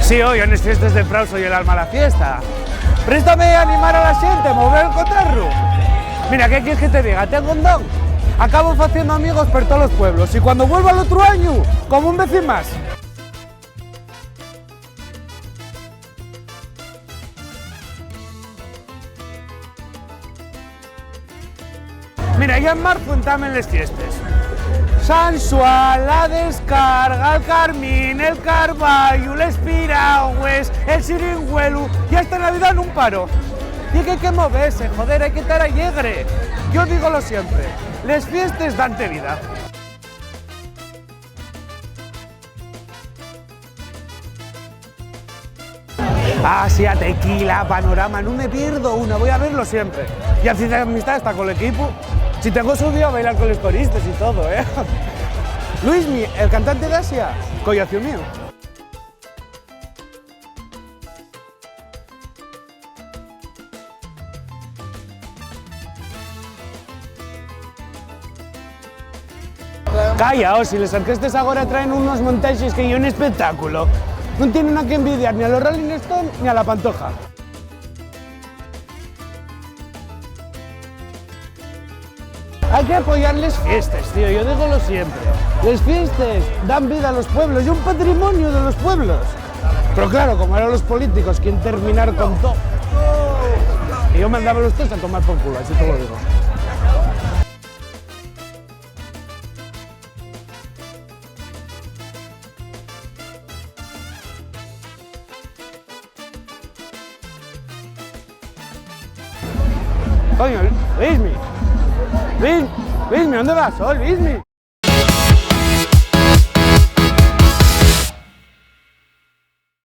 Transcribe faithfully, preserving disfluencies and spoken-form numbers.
Tío, yo nes fiestes de Prau soy el alma la fiesta. Préstame animar a la xente, mover el cotarru. Mira, ¿qué quieres que te diga? Tengo un don. Acabo faciendo amigos por todos los pueblos y cuando vuelvo al otro año, como un vecín más. Mira, ya en marzo entamen les fiestes. San Xuan, la Descarga, el Carmín, el Carballu, les Piragües, el Xiringüelu, y hasta Navidad nun paro. Y que hai que movese, joder, hai que tar alegre. Yo dígolo siempre, les fiestes dante vida. Asia, tequila, Panorama, nun me pierdo una, voi a verlo siempre. Y hacía amistad hasta col equipu. Si tengo subido a bailar con los coristas y todo, ¿eh? Luismi, el cantante de Asia, collación mío. Calla, oh, si les orquestes agora traen unos montaxes que ye un espectáculo. Nun tienen a que envidiar ni a los Rolling Stone ni a la Pantoja. Hai que apoyar les fiestes, tío, yo dígolo siempre. Les fiestes dan vida a los pueblos, ye un patrimonio de los pueblos. Pero claro, como ahora los políticos quieren terminar con todo, yo mandaba a los tres a tomar por culo, así te lo digo. Coño, Luismi. Luis, Luismi, ¿dónde vas, oh, Luismi?